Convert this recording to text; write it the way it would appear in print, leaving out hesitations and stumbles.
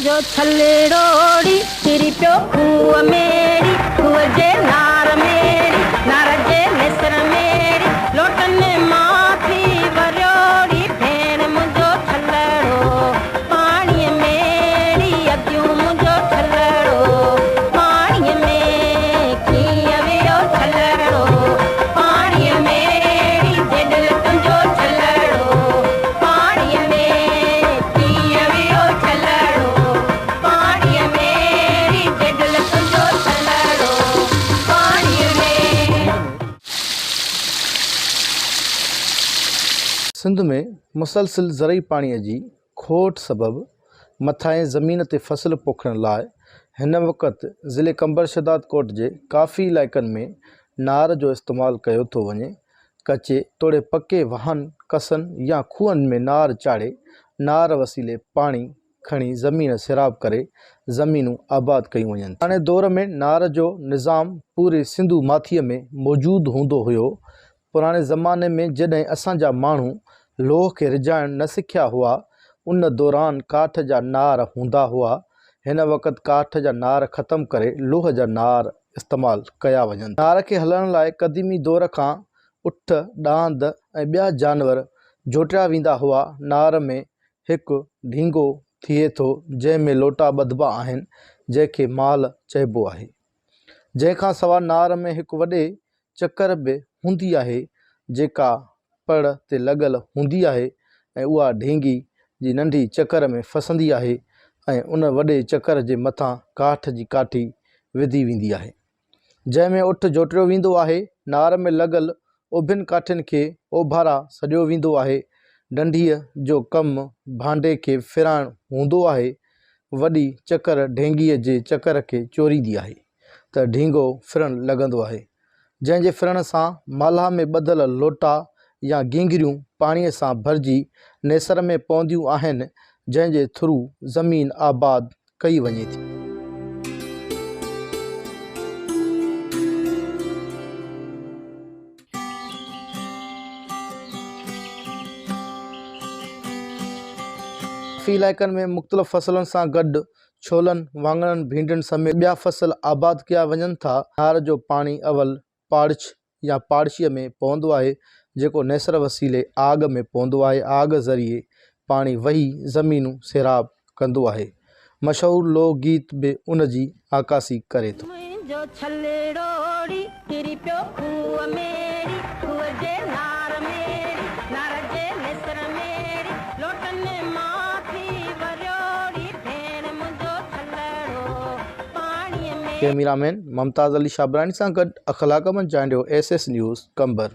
منهنجو ڇلڙو ڙي ڪري پيو کوهه ۾ ڙي، کوهه جي نار ۾ ڙي، نار جي نيسر ۾ ڙي، لوٽن مان ٿي وريو ڙي، ڀيڻ منهنجو ڇلڙو پاڻيء ۾ ڙي، اديون منهنجو ڇلڙو پاڻيء ۾، ڪيئن ويو ڇلڙو پاڻيء ۾ ڙي، جيڏل تنهنجو ڇلڙو پاڻيء ۾، ڪيئن ويو ڇلڙو پاڻيء ۾، ڙي جيڏل تنهنجو ڇلڙو پاڻيء ۾. سنڌ ۾ مسلسل زرعي پاڻي جي کوٽ سبب مٿانهين زمين تي فصل پوکڻ لاء هن وقت ضلعي قمبر شهدادڪوٽ جي ڪافي علائقن ۾ نار جو استعمال ڪيو ٿو وڃي. ڪچي توڙي پڪي واهن، ڪسن يا کوهن ۾ نار چاڙهي نار وسيلي پاڻي کڻي زمين سيراب ڪري زمينون آباد ڪيون وڃن ٿيون. پراڻي دور ۾ نار جو نظام پوري سنڌو ماٿيء ۾ موجود هوندو هيو. پراڻي زماني ۾ جڏهن اسان جا ماڻهو لوهه کي رجائڻ نه سکيا هئا، ان دوران ڪاٺ جا نار هوندا هئا. هن وقت ڪاٺ جا نار ختم ڪري لوهه جا نار استعمال ڪيا وڃن ٿا. نار کي هلڻ لاء قديمي دور کان اٺ، ڏاند ۽ ٻيا جانور جوٽيا ويندا هئا. نار ۾ هڪ ڍينگو ٿئي ٿو، جنهن ۾ لوٽا ٻڌبا آهن، جنهن کي مال چئبو آهي. جنهن کان سواء نار ۾ هڪ وڏي چڪر به هوندي آهي، جيڪا پڙ تي لڳل هوندي آهي ۽ اها ڍينگي جي ننڍي چڪر ۾ ڦسندي آهي ۽ ان وڏي چڪر جي مٿان ڪاٺ جي ڪاٺي وڌي ويندي آهي. جنهن ۾ اٺ جوٽيو ويندو آهي. نار ۾ لڳل اڀين ڪاٺين کي اوڀارا سڏيو ويندو آهي. ڊنڍيء جو ڪم ڀانڊي کي ڦيرائڻ هوندو آهي. وڏي چڪر ڍينگيء جي چڪر کي چوريندي آهي ته ڍينگو ڦرڻ لڳندو آهي. جنهن جي ڦرڻ سان مالها ۾ ٻڌل لوٽا يا گينگريون پاڻيء سان ڀرجي نيسر ۾ پونديون آهن، جنهن جي ٿرو زمين آباد ڪئي وڃي ٿي. ڪافي علائقن ۾ مختلف فصلن سان گڏ ڇولن، واڱڻن، ڀينڊين سميت ٻيا فصل آباد ڪيا وڃن ٿا. نار جو پاڻي اول پاڙڇ يا پاڙشيء ۾ پوندو آهي، جيڪو نيسر وسيلي آڳ ۾ پوندو آهي. آڳ ذريعي پاڻي وهي زمينون سيراب ڪندو آهي. مشهور لوڪ گيت به ان جي عڪاسي ڪري ٿو. منهنجو ڇلڙو ڙي ڪري پيو کوهه ۾ ڙي، کوهه جي نار ۾ ڙي، نار جي نيسر ۾ ڙي، لوٽن مان ٿي وريو ڙي، ڀيڻ منهنجو ڇلڙو پاڻيء ۾. ڪئميرا مين ممتاز علي شابراڻي سان گڏ Akhlaq Ahmed Chandio, S S news, Qambar.